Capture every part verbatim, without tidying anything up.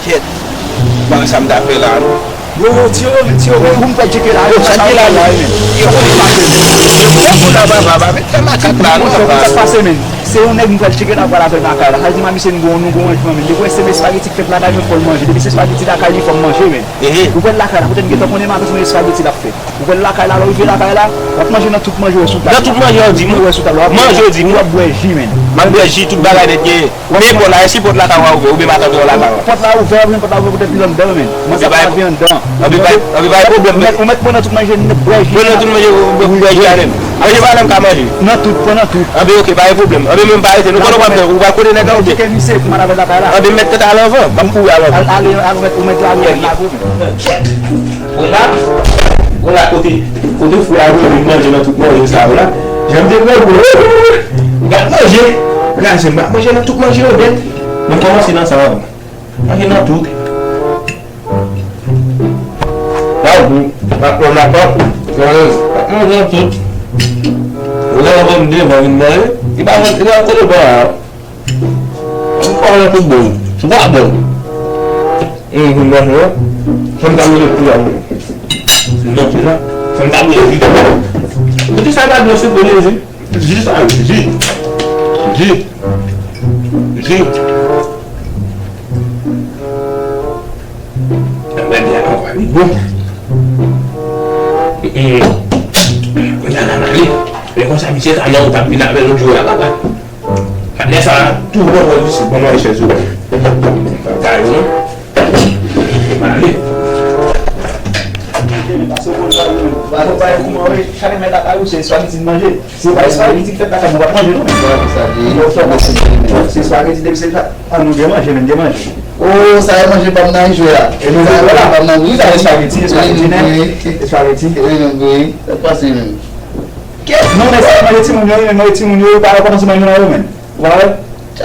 Kèt. Ban sa m ta fè la, non. Yo, yo, tire, men, tire, men, ou m fè tcheke la, yo, sa ki la, men. Yo, ou pa fè. Yo, ou la, papa, pa met fè makak la, non, papa. Sa pase, men. Se yon nèg m pral tcheke la, pral avè lakay la. Sa di, ma misye, n gon, nou gon ranjman, men. Depi wè se espageti k fèt lakay, men, fò l manje. Depi se espageti lakay li, fò m manje, men. Ou pral lakay la, kote n gentan konnen maten se yon espageti l ap fè. Ou pral lakay la, lè w rive lakay la, w ap manje nan tout manje w wè sou tab la. Nan tout manje w di m. Manje w wè sou tab la, w ap manje w di m. W ap bwè ji, men. M ap bwè ji, tout bagay nèt gen. Men pòt la, e si pòt la ka w a ouvè, oubyen m ap tann w lakay w. Pòt la ouvè, men pòt la ouvè poutèt li anndan, men. Manje pa rive anndan. Anpi pa, anpi pa gen pwoblèm, men. Ou mèt pran nan tout manje, n ap bwè ji. Pran nan tout manje, ou bwè ji a menm. Manje pa menm ka manje. Nan tout, pran nan tout. Anpi oke, pa gen pwoblèm. Anpi menm pa rete, nou konnen w ap fè, ou pral kote nèg la, oke. Cheke misye, pou m al avè lakay la. Anpi mèt tèt al anvan, m ap kouri al anvan. Al, ale, al, ou mèt, ou mèt la, ou mèt la, gwo, men. Bon la, bon la, kote, kote fou a vin manje nan tout manje sa yo la. Jan m te pran gwo. M ap manje. Kraze m, m ap manje nan tout manje yo nèt. Mwen kòmanse nan sa a. Manje nan tout. La ou gou. M ap pran makòk. M ap manje nan tout. Ou la, ou vin devan vin manje. Li pa, li pa kote bon la. Ou pa wè tout bon. Ou pa bon. Hum, hum, bon, bon. Fè m ta manje pou la. Non, se sa. Fè m ta manje vit. Kote sa ta dlo se bon, Jezi? Ji sa, ji. Ji. Ji. Mwen byen ankò, li bon. Hum. Kounye a n a ale. Men konsa, misye ta nan ou t ap vin avè l lòt jou a, papa. Patnè sa tou bon, bon, isit, bon, mwen chèz ou. Bagay ou non. Male. Chak mèt lakay ou, se espageti l manje. Se pa espageti ki fèt lakay mwen, w ap manje non. Se espageti depi se sa. An nou gen manje, men gen manje. Oh, sa e manje pa m nan jwe a. E nou gen la. Pa m nan wi, sa espageti, espageti, nen. Espageti. Wi, wi. Sa pase menm. Non, men se manje timoun yo, men manje timoun yo, yo pa kòmanse manje nan yo, men. Ou pa wè?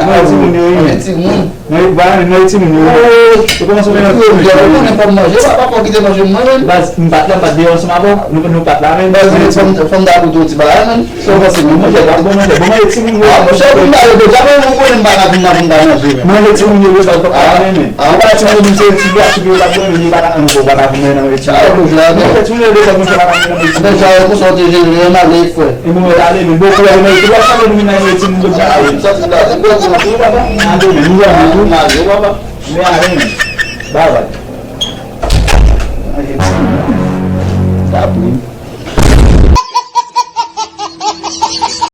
Manje timoun yo, wi. Manje timoun. Manje, pa, men manje timoun yo. Yo kòmanse manje nan timoun yo. Ou konnen pa manje, papa pa kite manje mwen, men. Baz, m pa t la, m pa t deyò ansanm avè w. Nou, nou pa t la, men. Baz, men fò m, fò m ta koute yon ti bagay, men. Sa w panse, men manje, pa bon manje, bon manje timoun yo. Ah, monchè, pou m ta yo deja, men ou konnen m pa ka vin la pou m ta manje, men. Manje timoun yo, yo pa t la, men. Ah, ou pa timoun yo, se ti bwa, ti bwa, pa bon, men yo pa ka, nou pa ka vin nan manje timoun yo. Ah, monchè, men. Manje timoun yo, deja, monchè, pa ka vin nan manje timoun yo. Men sa yo, konsa w te jere, yo mal, frè. E mwen, mwen ale, men bon, pou ale, men, pou ale, men, mwen, mwen, ti moun, ale. Sa, se ta, se bon, se bon, papa. Ale, men, nou ale, tou. Mwen ale, men. Bye, bye. Manje ti moun. Kapri.